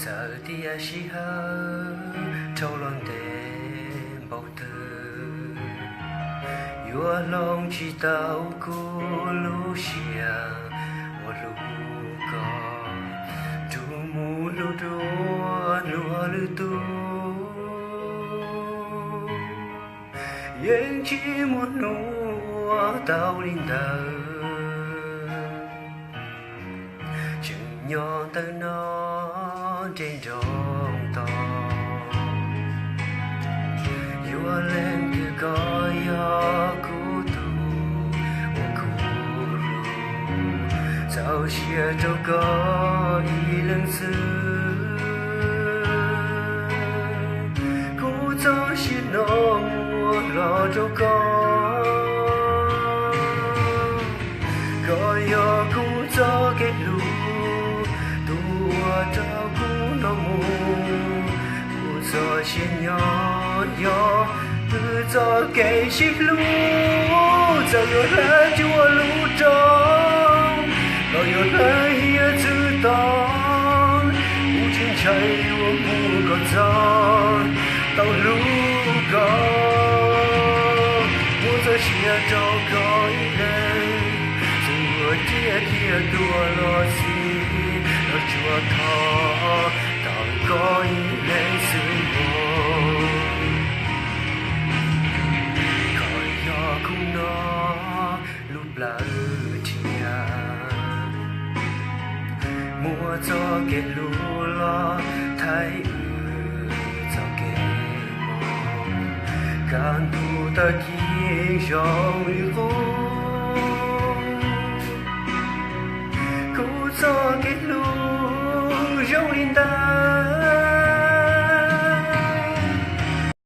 Txawm tias sij hawm dhau los ntev npaum twg, yuav hloov tsis tau kuv lub siab uas hlub koj, rau mus hlub dua luag lwm tus, yeej tsis muaj hnub uas tau li ntawd. Tseem nyob ntawm no nres nroos tos, yuav lees twg koj yog kuv tus uas kuv hlub. Txaus siab rau koj ib leeg xwb, kuv txoj sia no muab hlob rau koj. Koj yog kuv txoj kev hlub, tus uas rau kuv noj mus. Kuv txoj sia nyob yog wb txoj kev sib hlub, txawm yuav hlawv cuag lub roob, los yuav hlawv hiav txwv tod, kuv tsis ntshai yuav mus kom txog tau hlub koj. Muab txoj sia rau koj ib leeg, txawm yuav ciaj kiag tuag los xij, los tsuas thov tau koj ib leeg xwb mog. Koj yog kuv no lub plawv rhiab, muab txoj kev hlub los thaij wb txoj kev mob, kaj ntug tag kis zoo li qub. Kuv txoj kev hlub zoo li ntawd,